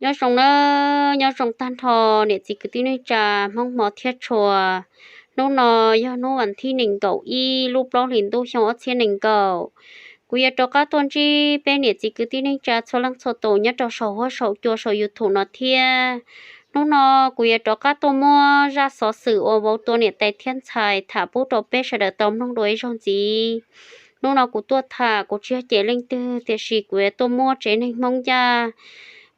Nyob zoo na, nyob zoo tag nrho niam txiv kwv tij neej tsa Hmoob hmov thiab tshua. Hnub no yog hnub vas thib nees nkaum ib lub plaub hlis ntuj xyoo ob txhiab nees nkaum. Kuv yuav rov qab tuaj ntsib peb niam txiv kwv tij neej tsa txhua leej txhua tus nyob rau saum huab saum cua saum YouTube no thiab. Hnub no kuv yuav rov qab tuaj muab zaj xov xwm uas vauv tua niam tais thiab ntxhais tham pub rau peb sawv daws tau mloog dua ib zaug ntxiv. Hnub no kuv tuaj tham kuv tsis yog cem leej twg, tiam sis kuv yuav tuaj muab tsev neeg Hmoob Yaj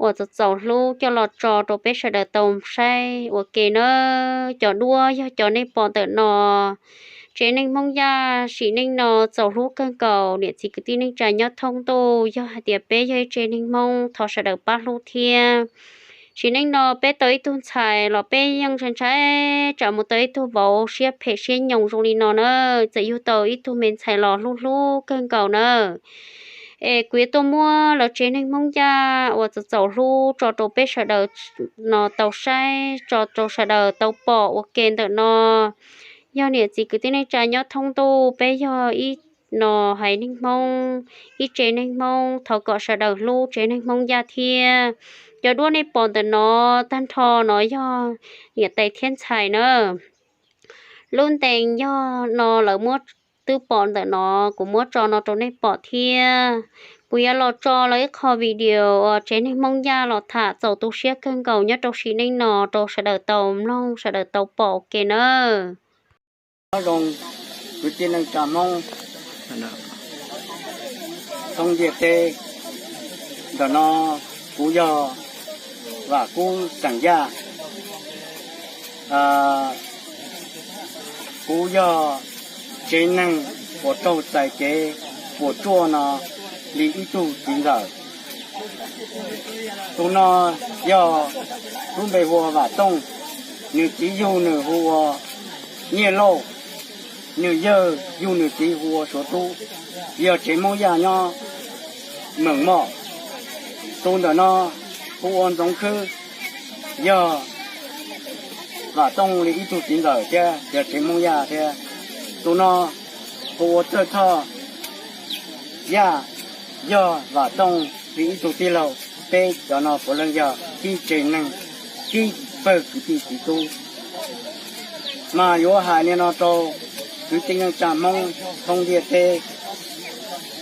uas txaus txaus hlub coj los tso rau peb sawv daws tau saib ua ke nawb. Cov duab yog cov nej pom ntawm no. Tsev neeg Hmoob Yaj sim neej no txaus hlub kawg nkaus niam txiv kwv tij neej tsa nyob thoob ntuj. Yog hais tias peb yog ib tsev neeg Hmoob, thov sawv daws pab hlub thiab. Sim neej no peb tau ib tug ntxhais los peb yeej ntshai ntshai tsam mus tau ib tug vauv siab phem siab nyoos zoo li no na. Txawm yug tau ib tug me ntxhais los hlub hlub kawg nkaus na. Es kuv yuav tuaj muab lawv tsev neeg Hmoob Yaj uas txaus txaus hlub tso rau peb sawv daws no tau saib, tso rau sawv daws tau pom ua ke ntawm no. Yog niam txiv kwv tij neej tsa nyob thoob ntuj, peb yog ib no haiv neeg Hmoob, ib tsev neeg Hmoob, thov kom sawv daws hlub tsev neeg Hmoob Yaj thiab. Cov duab nej pom ntawm no tag nrho no yog niam tais thiab ntxhais na. Lub ntees yog no lawv muab twb pom ntawm no, kuv muab tso no rau nej pom thiab. Kuv yuav los tso lawv ib qho video uas tsev neeg Hmoob Yaj los tham txaus tu siab kawg nkaus nyob rau sim neej no rau sawv daws tau mloog sawv daws tau pom ua ke nawb. Nyob zoo kwv tij neej tsa Hmoob thoob ntiaj teb, ntawm no kuv yog Vam Kub xeem Yaj. Kuv yog tsev neeg uas raug txais kev puas tsuaj no li ib tug txiv ntxawm. Tus no yog lub npe hu ua Vam Tooj, nws txiv yug nws hu ua Nyiaj Lauj, nws yawg yug nws txiv hu ua Suav Tub, yog tsev Hmoob Yaj nyob Meem Moj. Tus ntawm no hu ua Ntxoov Khwb, yog Vam Tooj li ib tug txiv ntxawm thiab yog tsev Hmoob Yaj thiab. Tus no hu ua Txawj Thoj Yaj, yog Vam Tooj li ib tug tij laug. Peb cov no puav leej yog tib tsev neeg, tib pawg kwv tij txiv tub. Mas yuav hais li no rau kwv tij neej tsa Hmoob thoob ntiaj teb,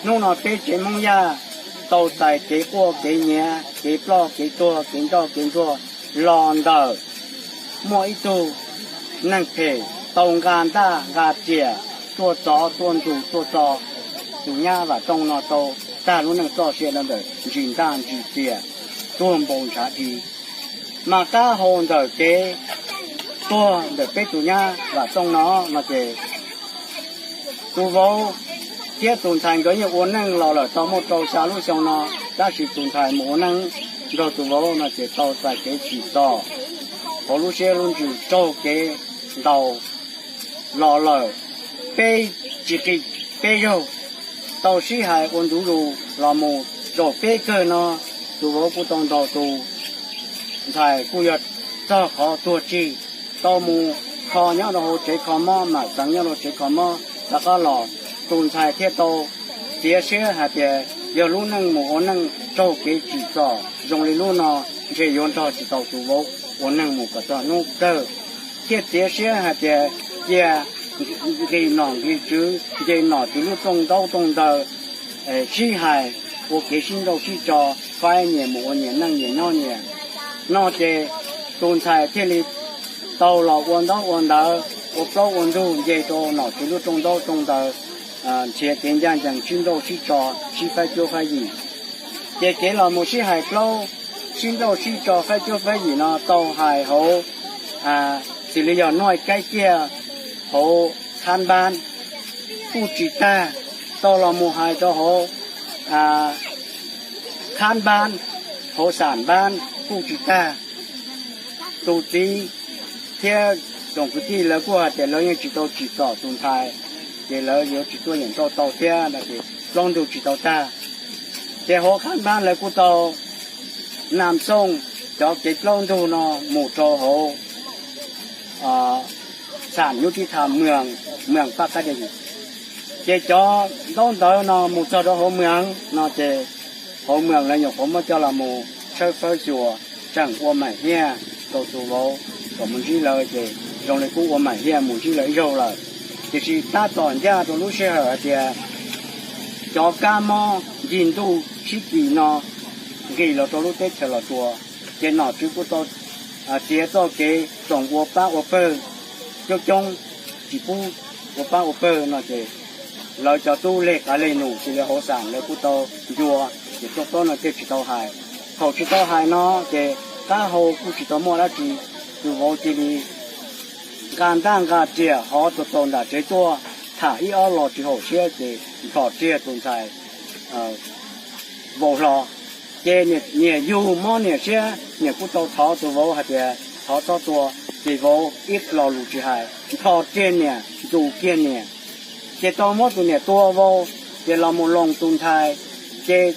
hnub no peb tsev Hmoob Yaj tau txais kev quaj kev nyiav, kev ploj kev tuag, kev nrauj kev ntsuag los ntawm muaj ib tug neeg phem tau nqa ntaj nqa riam tuaj txov tuaj ntxug tuaj txo tus nyab Vam Tooj no tau tag lub neej txoj sia rau ntawm ntsis ntaj ntsis riam, tuag npau ntshav dhi. Mas qab hau ntawm kev tuag ntawm peb tus nyab Vam Tooj no no ces tus vauv thiab tus ntxhais nkawd yeej ua neej los lawm tau muaj rau xya lub xyoo no, tab sis tus ntxhais mus ua neej nrog tus vauv no ces tau txais kev tsim txom hauv lub siab lub ntsws raug kev ntaus los lawm peb tsis qis peb zaug, tau sib hais ua ntu zus los mus zaum peb kawg no, tus vauv kuj tau ntaus tus ntxhais kuj yog txog qhov tuag tsig, tau mus kho nyob rau hauv tsev kho mob, mam txeev nyob rau tsev kho mob rov qab los, tus ntxhais thiaj tau txiav siab hais tias yog lub neej mus ua neej raug kev tsim txom zoo li lub no, ntshe yuav nrog tsis tau tus vauv ua neej mus kom txog hnub kawg. Thiaj txiav siab hais tias cia nqis nom nqis tswv, nce nom tswv lub rooj ntaub rooj ntawv, sib hais ua kev sib nrauj sib tso, faib nyias mus ua nyias neej nyias nyob nyias no ces tus ntxhais thiaj li tau los ua ntaub ua ntawv, ua plaub ua ntug nce rau nom tswv lub rooj ntaub rooj ntawv, nrhiav kev ncaj ncees sib nrauj sib tso, sib faib cuab faib yim. Ces kev los mus sib hais plaub, sib nrauj sib tso faib cuab faib yim no tau hais hauv, xws li yog nuj kaib kiag hauv khab npab kuj tsis tag, tau los mus hais rau hauv khab npab, hauv xam npab kuj tsis tag. Tus txiv thiab tsoom kwv tij lawv kuj hais tias lawv yeej tsis tau tsim txom tus ntxhais, ces lawv yuav tsis tuaj nyiam nrauj tau thiab no ces plaub ntug tsis tau tag. Ces hauv khab npab lawv kuj tau nam xooj cov kev plaub ntug no mus rau hauv xam nyub tib tha mws, mws paj qab de. Ces cov ntaub ntawv no mus txog rau hauv mws no ces hauv mws lawv nyuam qhuav muab coj los mus tshawb fawb xyuas, tseem ua maim hiaj rau tus vauv kom mus ntsib lawv, ces zoo li kuj ua maim hiaj mus ntsib lawv ib zaug lawm. Tiam sis tab tom ncaj rau lub sij hawm hais tias cov kab mob ncig ntuj sib kis no nqis los rau lub teb chaws Los Tsuas, ces nom tswv kuj tau txiav txoj kev txoos ua pab ua pawg coob coob, tsis pub ua pab ua pawg no ces lawv cov tub leg qav leg num cia li hauv xam lawv kuj tau ncua, ces txog thaum no thiaj tsis tau hais. Thaum tsis tau hais no ces qab hau kuj tsis tau muaj dab tsi, tus vauv cia li nqa ntaj nqa riam hov tau nram tsev tuaj, tham ib ob los tsis haum siab ces nplhom riam tus ntxhais vau hlo. Ces niam yug mob niam siab, niam kuj tau thov tus vauv hais tias thov txhob tua, ces vauv ib lo lus tsis hais, nplhom riam niam, ntus kiag niam. Ces tau muab tus niam tua vau, ces los mus loos tus ntxhais, ces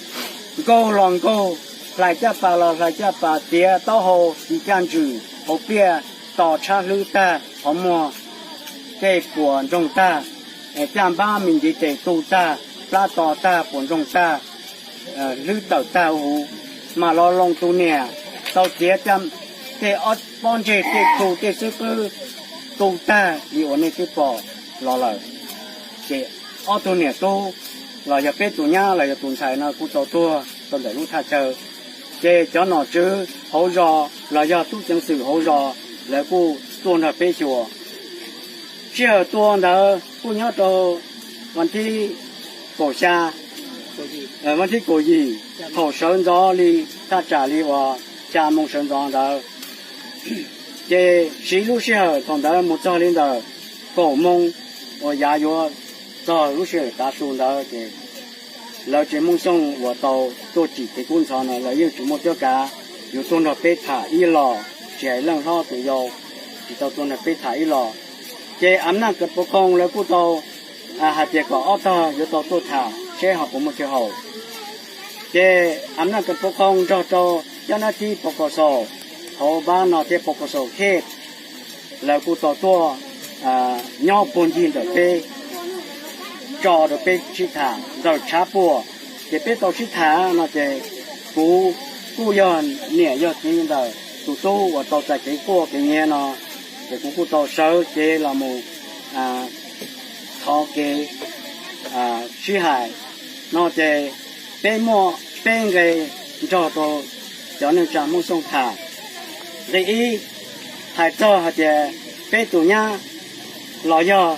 nkaug los nkaug, hlais caj pas los hlais caj pas, txiav taub hau tis caj ntswm hauv pliaj, to tshab hlwb tag, qhov muag tej puas ntsoog tag, caj npab me ntiv tes tu tag, plab to tag, puas ntsoog tag, hlwb tawm tag huv, mas los loos tus niam, tau txiav tej ob pob ntseg tej txhu tej xwb qwb tu tag li uas nej twb pom los lawm. Ces ob tug niam tub los yog peb tus nyab los yog tus ntxhais no kuj tau tuag rau ntawm lub thaj chaw. Ces cov nom tswv hauv zos los yog tub ceev xwm hauv zos lawv kuj tuaj nrog peb xyuas. Sij hawm tua ntawd kuj nyob rau vas thib kaum xya, vas thib kaum yim, thaum sawv ntxov li thaj tsam li uas xya moo sawv ntxov ntawd. Ces siv lub sij hawm thaum ntawd mus txog li ntawm kaum moo uas yav yuav txog lub sij hawm tav su ntawd ces lawv tsev Hmoob Xyooj uas tau tuaj cim kev kub ntxhov no lawv yeej tsis muaj cuab kav yuav tuaj nrog peb tham ib los, tsis hais leej hlob tus yau tsis tau tuaj nrog peb tham ib los. Ces a naj kawv puv khoo lawv kuj tau hais tias kom ob tog yuav tau tuaj tham seb ho puas muaj chaw haum. Ces a naj kawv puv khoo nrog rau cov nab thib pov kom xaus hauv npab no thiab pov kom xaus khej, lawv kuj tau tuaj nyob puag ncig ntawm peb, tso rau peb sib tham ntawm tshav puam. Ces peb tau sib tham no ces kuv kuj yog niam yog txiv ntawm tus tub uas tau txais kev quaj kev nyiav no, ces kuv kuj tau sawv cev los mus thov kev sib hais no ces peb muaj peb nqe nrog rau cov neej tsa Hmoob Xyooj tham. Nqe ib, hais txog hais tias peb tus nyab los yog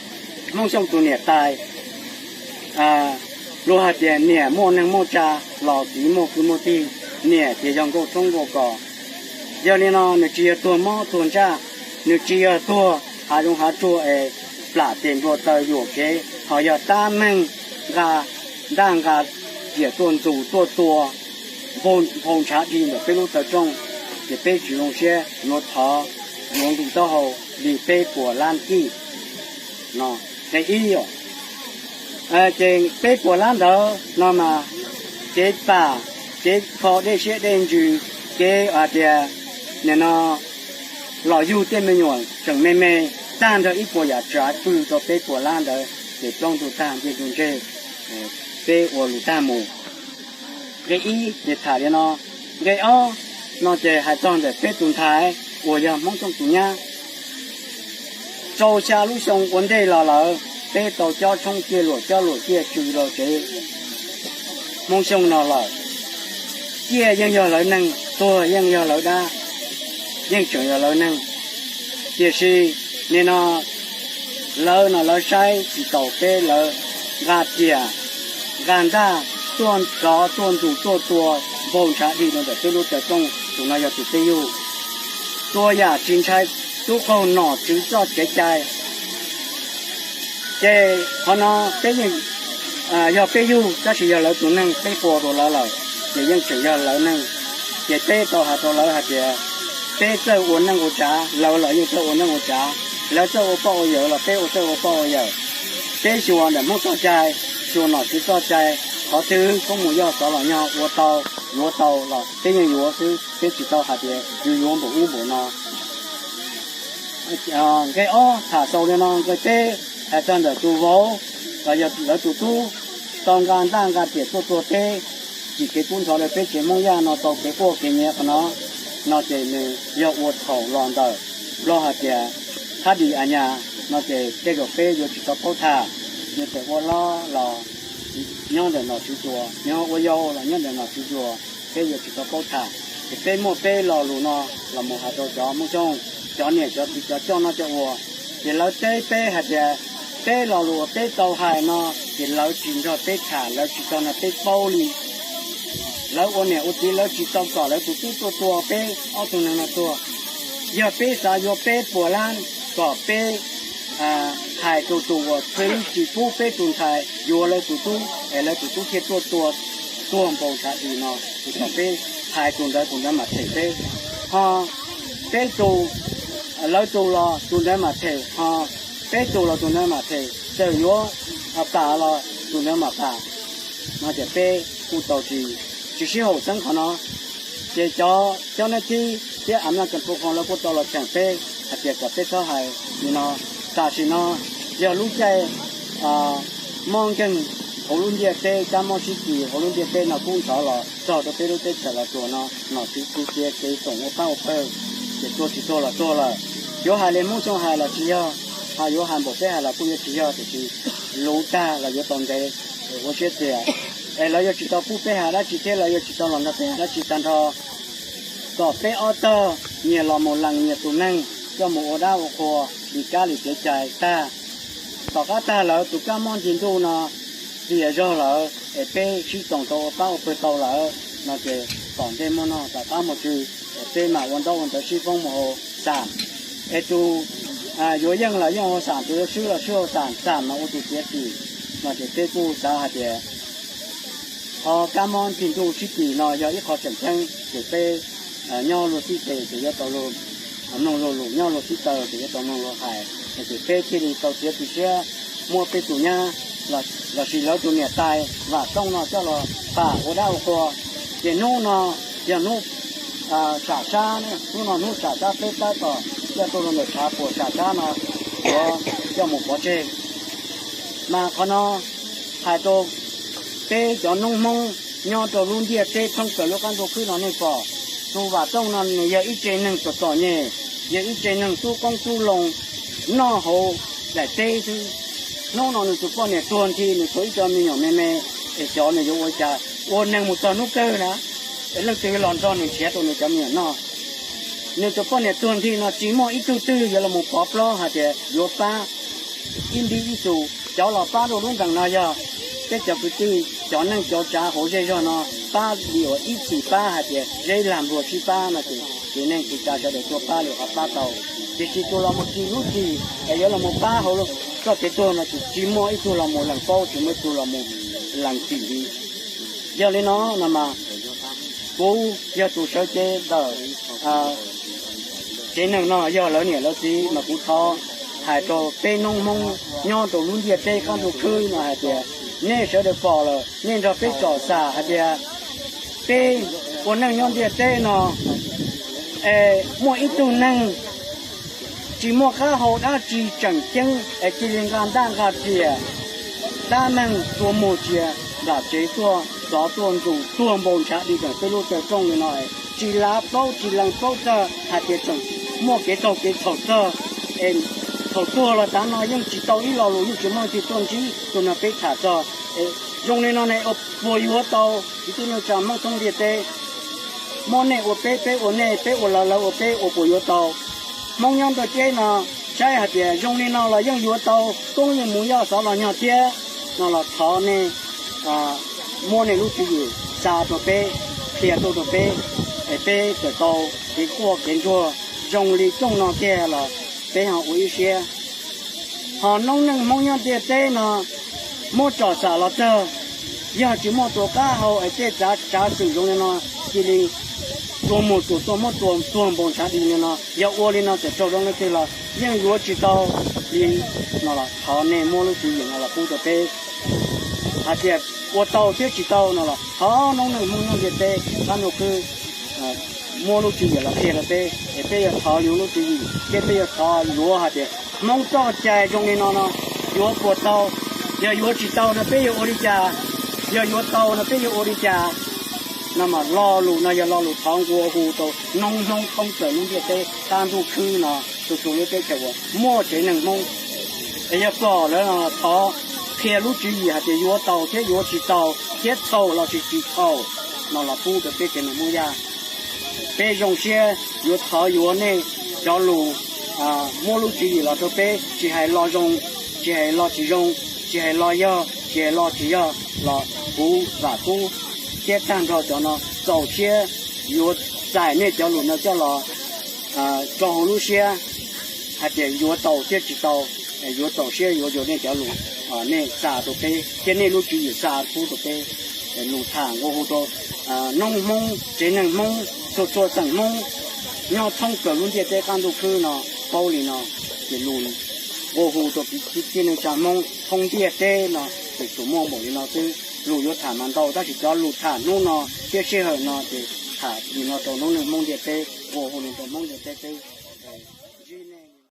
Hmoob Xyooj tus niam tais, luag hais tias niam muaj neeg muaj tsa los txiv muaj kwv muaj tij, niam ces yog nkauj tshoob nkauj kos. Yog li no nws tsis yog tuag mob tuag ntsaj, nws tsis yog tuag hav zoov hav tsuag es plam tes nplua taw yuam kev, ho yog tab meeg nqa ntaj nqa riam tuaj ntxus tuaj tua nphau ntshav dig ntawm peb lub taw rooj, ces peb tsis zoo siab yuav thov yuav nqi taub hau li peb puas lab kij no. Nqe ib, ces peb puas lab ntawd no mas kev pam, kev kho dej siab dej ntsws, kev hais tias nim no los yug tej me nyuam tseem me me, tag nrho ib puas yam tsav pw rau peb puas lab ntawd ces plaub ntug tag ncej ntug ntseg, peb ua lus tag mus. Nqe ib ces tham li no. Nqe ob no ces hais txog ntawm peb tus ntxhais uas yog Hmoob Xyooj tus nyab. Rau xya lub xyoo ua ntej los lawm, peb tau cob tshoob ciaj luam cob luam ciaj tsw rau tsev Hmoob Xyooj no lawm. Ciaj yeej yog lawv neeg, tuag yeej yog lawv dab, yeej tseem yog lawv neeg. Tiam sis nim no lawv no lawv saib tsis taus peb, lawv nqa riam nqa ntaj tuaj nrov tuaj ntxus tuaj tua npau ntshav dig rau ntawm peb lub taw rooj. Tus no yog tus peb yug, tua yam tsis ntshai tub qaug nom tswv txoj kev cai. Ces qhov no peb yeej, yog peb yug tab sis yog lawv tus neeg peb tua rau lawv lawm, ces yeej tseem yog lawv neeg. Ces peb tau hais rau lawv hais tias peb txawj ua neej ua tsav, lawv los yeej txawj ua neej ua tsav, lawv txawj ua poj ua yawm los peb ua txawj ua poj ua yawm. Peb xyuas ntawm Hmoob txoj cai, xyuas nom tswv txoj cai, qhov twg koob mus yoj xov los nyog ua tau, yuav tau los peb yeej yuav xwb, peb tsis tau hais tias yuav yuav npaum ub npaum no. Nqe ob tham xaus li no. Nqe peb hais txog ntawm tus vauv los yog lawv tus tub tau nqa ntaj nqa riam tuaj tua teb, cim kev kub ntxhov rau peb tsev Hmoob Yaj no tau kev quaj kev nyiav qhov no. no ces nws yog ua thaum los ntawm los hais tias hab dis a nyas no ces tej zaum peb yuav tsis tau paub tham, nws tseem ua hlob los nyob ntawm nom tswv tsuas, nyob ua yau los nyob ntawm nom tswv tsuas, peb yuav tsis tau paub tham. Ces peb muaj peb lo lus no los mus hais rau cov Hmoob Xyooj, cov niam cov txiv cov coj noj coj ua, ces lawv teb peb hais tias peb lo lus uas peb tau hais no ces lawv tsis nrog peb tham, lawv tsis tau nrog peb paub li. Lawv ua niam ua txiv lawv tsis tau kom lawv tus tub tuaj tua peb ob tug neeg no tuag. Yog peb xav yuav peb puas lab kom peb hais rau tus uas txwv tsis pub peb tus ntxhais yuav lawv tus tub es lawv tus tub thiaj tuaj tua tuag npaum ntshav dis no, ces kom peb hais tus ntawd tus ntawd mam them peb. Ho peb tus, lawv tus los tus ntawd mam them, ho peb tus los tus ntawd mam them, txawm yuav pam los tus ntawd mam pam. No ces peb kuj tau tsis, tsis sib haum xeeb qhov no. Ces cov cov nab thib thiab a maj kas phu qhoos lawv kuj tau los cheem peb hais tias kom peb txhob hais li no. Tam sim no yog lub caij mob nkeeg hauv lub ntiaj teb, kab mob sib kis hauv lub ntiaj teb no kub ntxhov los txog rau peb lub teb chaws Los Tsuas no, nom tswv txwv tiav kev xoom ua pab ua pawg, ces tuag tsis tuag los tuag lawm. Yuav hais li Hmoob Xyooj hais los tsis yog, ho yuav hais npaum peb hais los kuj yuav tsis yog, tiam sis luv tag los yuav tau ntev, ua siab txias. Es lawv yuav tsis tau pub peb hais dab tsi thiab lawv yuav tsis tau los nrog peb hais dab tsi tag nrho, kom peb ob tog nyias los mus lees nyias tus neeg coj mus ua dab ua qhua li kab li kev cai tag. Tom qab tag lawm tus kab mob nti ntuj no txias zog lawm es peb sib xoom tau ua pab ua pawg tau lawm no ces tom ntej muaj noj tom qab muaj tswv, es peb mam ua ntaub ua ntawv sib foob mus ua xam. Es tus yuav yeej los yeej ua xam, tus yuav swb los swb ua xam, xam mas ua tus txiav txim. No ces peb kuj xav hais tias qhov kab mob nti ntuj sib kis no yog ib qho tseem ceeb ces peb nyob luag xib tes ces yuav tau luag mloog luag lus, nyob luag xib taws ces yuav tau mloog luag hais, ces peb thiaj li tau txiav txim siab muab peb tus nyab lossis lawv tus niam tais Vam Tooj no coj los pam ua dab ua qhua. Ces hnub no yog hnub sam sab, hnub no hnub sam sab peb tab tom coj tuaj rau ntawm tshav puas sam sab no yuav coj mus pov tseg. Mas qhov no hais rau peb cov noob Hmoob nyob rau lub ntiaj teb thoob plaws lub qab ntuj khwb no nej pom, tus Vam Tooj no nws yog ib tse neeg txom txom nyem, yog ib tse neeg tub qoob tub loo noj hauv daim teb xwb. Hnub no nws tus poj niam tuag nthi, nws tshuav ib co me nyuam me me, es xyov nws yuav ua cas ua neeg mus txog hnub kawg na, es leej twg los nrog nws nrhiav rau nws cov me nyuam noj. Nws tus poj niam tuag nthi no tsis muaj ib tug twg yuav los mus pov plaub hais tias yuav pab ib npib ib txus. Cov los pab rau lub ntees no yog peb cov kwv tij cov neej cov tsav hauv zej zog no, pab li uas ib txhis pab hais tias zeb lag npluag sib pab no ces txiv neej txiv tsav sawv daws tuaj pab li qhov pab tau. Tiam sis tus los mus txi lub txim es yuav los mus pab hauv txoj kev tuag no ces tsis muaj ib tug los mus lees paub, tsis muaj ib tug los mus lees txim li. Yog li no no mas kuv yog tus sawv cev ntawm tsev neeg no, yog lawv niam lawv txiv mas kuv thov hais rau peb noob Hmoob nyob rau lub ntiaj teb qab ntuj khwb no hais tias nej sawv daws pom lawm nej nrog peb tsom xam hais tias peb ua neej nyob ntiaj teb no es muaj ib tug neeg tsis muaj qab hau dab tsi tseem ceeb es cia li nqa ntaj nqa riam, dab neeg tua muag cia, nram tsev tuaj xov tuaj ntxus tuag npau ntshav di ntawm peb lub caw rooj li no, tsis lav paub tsis lees paub txog hais tias tseem muaj kev taug kev txhaum txog. Es thaum tuag los tav no yeej tsis tau ib lo lus, yeej tsis muaj leej twg tuaj ntsib tuaj nrog peb tham txog. Zoo li no ne, puas yuav tau? Kwv tij neej tsa Hmoob thoob ntiaj teb, muab nej ua peb, peb ua nej, peb ua lawv, lawv ua peb, ua puas yuav tau? Hmoob nyob ntuj teb no saib hais tias zoo li no los yeej yuav tau, koob yeej mus yoj xov los nyog thiab no los thov nej muab nej lub tswv yim xa rau peb, qhia tuaj rau peb, es peb txawm tau kev quaj kev ntsuag zoo li rooj no kiag los peb ho ua ib siab. Ho noob neej Hmoob nyob ntiaj teb no muab tsom xam los txog, yog tsis muaj tus qab hau es tej tsav tsav xwm zoo li no cia li tua mus tus tuaj muab tua tuag npau ntshav di li no, yog ua li no txawm raug zoo leej twg los yeej yuav tsis tau li no los thov nej muab lub tswv yim no los pub rau peb hais tias ua tau thiab tsis tau no los thov noob neej Hmoob nyob ntiaj teb qab ntuj khwb muab lub tswv yim los qhia rau peb, es peb yuav thov yuav lub tswv yim thiab peb yuav thov yuav hais tias Hmoob txoj cai zoo li no no yuav puas tau, yog yuav tsis tau no peb yuav ua li cas, yog yuav tau no peb yuav ua li cas. No mas lo lus no yog lo lus thov nqua hu rau noob Hmoob thoob plaws lub ntiaj teb qab ntuj khwb no, txhua txhua lub teb chaws uas muaj tsev neeg Hmoob. Es yog kom lawv thov qhia lub tswv yim hais tias yuav tau thiab yuav tsis tau thiab txhaum los tsis txhaum no los pub rau peb tsev neeg Hmoob Yaj. Peb zoo siab yuav thov yuav nej cov lus muab lub tswv yim los rau peb, tsis hais lo zoo, tsis hais lo tsis zoo, tsis hais lo yog, tsis hais lo tsis yog los kuv vam kub thiab tag nrho cov no txaus siab yuav txais nej cov lus no coj los rau hauv lub siab hais tias yuav tau thiab tsis tau, yuav txaus siab yuav yuav nej cov lus, nej xa rau peb thiab nej lub tswv yim xa pub rau peb. Lus tham nqua hu rau noob Hmoob, tsev neeg Hmoob, txhua txhua xeem Hmoob nyob thoob plaws lub ntiaj teb qab ntuj khwb no paub li no, ces lus nqua hu rau kwv tij neej tsa Hmoob thoob ntiaj teb no ces tsuas muaj npaum li no xwb. Lus yuav tham mas ntau tab sis cov lus tham hnub no thiab sij hawm no ces tham li no rau noob neej Hmoob ntiaj teb, nqua hu li rau Hmoob ntiaj teb xwb.